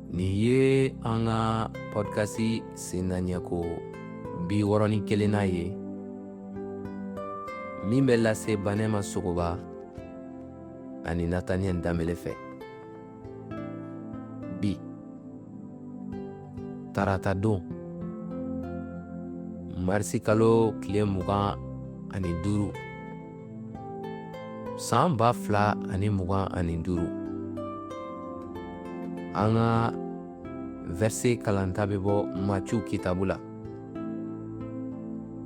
Nin ye an ka pɔdikasi sennaɲɛko 61nan ye min bɛ lase Banɛma Sogoba ani Nataniyɛli Danbele fɛ. Bi tarata don marisi kalo tile 25 san 2025, an ka vɛrse kalanta bɛ bɔ Matiyu kitabu la,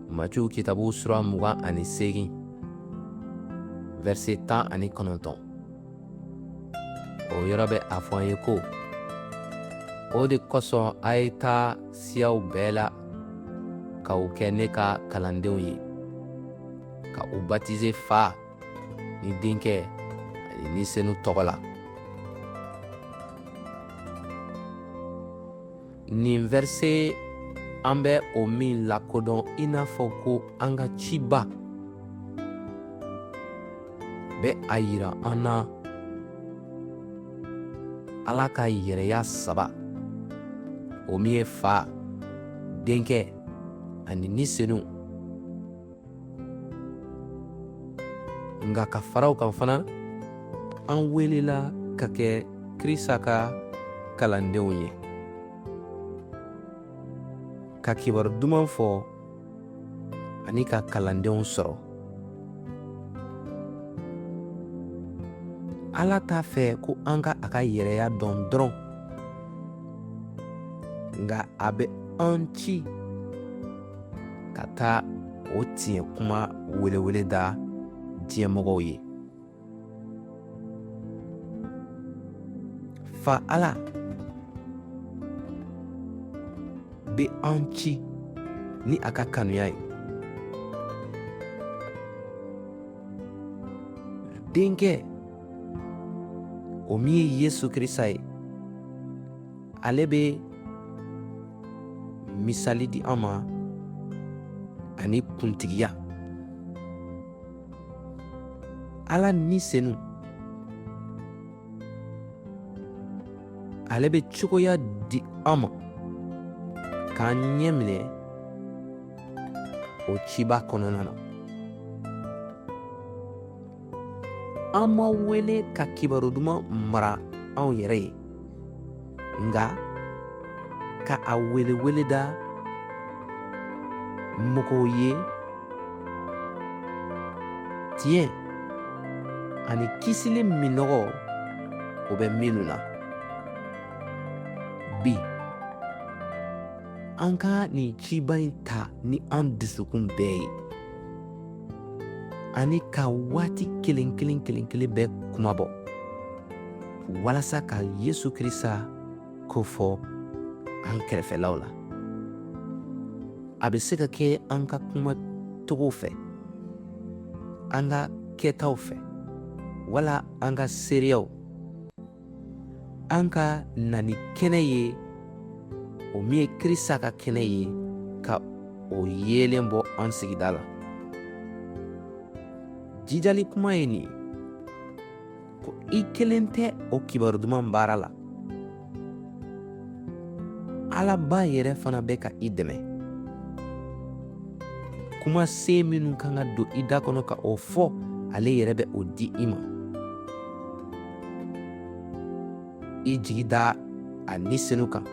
Matiyu kitabu sura 28, vɛrse 19. O yɔrɔ bɛ a fɔ an ye ko o de kosɔn a ye taa siyaw bɛɛ la ka u kɛ ne ka kalandenw ye, ka u batize Fa ni Denkɛ ani Ni Senu tɔgɔ la. Nin vɛrse an bɛ o min lakodɔn i n'a fɔ ko an ka ciba bɛ a yira an na Ala ka yɛrɛya saba, o min ye Fa, Denkɛ ani Ni Senu. Nka ka fara o kan fana, an welela ka kɛ Krista ka kalandenw ye, ka kibaru duman fɔ ani ka kalandenw sɔrɔ. Ala t'a fɛ ko an ka a ka yɛrɛya dɔn dɔrɔn, nka a bɛ an ci ka taa o tiɲɛ kuma welewele da diɲɛmɔgɔw ye. Fa Ala bɛ an ci ni a ka kanuya ye. Denkɛ, o min ye Yesu Krista ye, ale bɛ misali di an ma ani kuntigiya. Ala Ni Senu, ale bɛ cogoya di an ma k'an ɲɛ minɛ o ciba kɔnɔna na. An ma wele ka kibaru duman mara anw yɛrɛ ye, nka ka a welewele da mɔgɔw ye tiɲɛ ani kisili minnɔgɔ o bɛ minnu na. Bi an ka nin ciba in ta ni an dusukun bɛɛ ye ani ka waati kelen kelen kelen kelen bɛɛ kunmabɔ walasa ka Yesu Krista ko fɔ an kɛrɛfɛlaw la. A bɛ se ka kɛ an ka kuma cogo fɛ, an ka kɛtaw fɛ, wala an ka seereyaw. An ka na ni kɛnɛ ye, o min ye Krista ka kɛnɛ ye, ka o yeelen bɔ an sigida la. Jijali kuma ye nin ye ko i kelen tɛ o kibaru duman baara la. Ala ba yɛrɛ fana bɛ ka i dɛmɛ. Kuma sen minnu kan ka don i da kɔnɔ ka o fɔ, ale yɛrɛ bɛ o di i ma. I jigi da a Ni Senu kan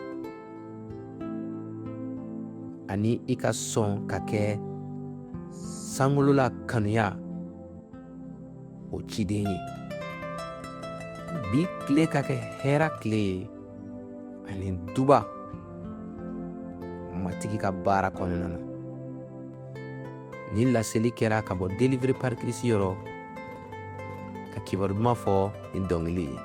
ani i ka sɔn ka kɛ sankolola kanuya o ciden ye. Bi tile ka kɛ hɛra tile ye ani duba Matigi ka baara kɔnɔna na. Nin laseli kɛra ka bɔ Délivré par Christ yɔrɔ, ka kibaru duman fɔ ni dɔnkili ye.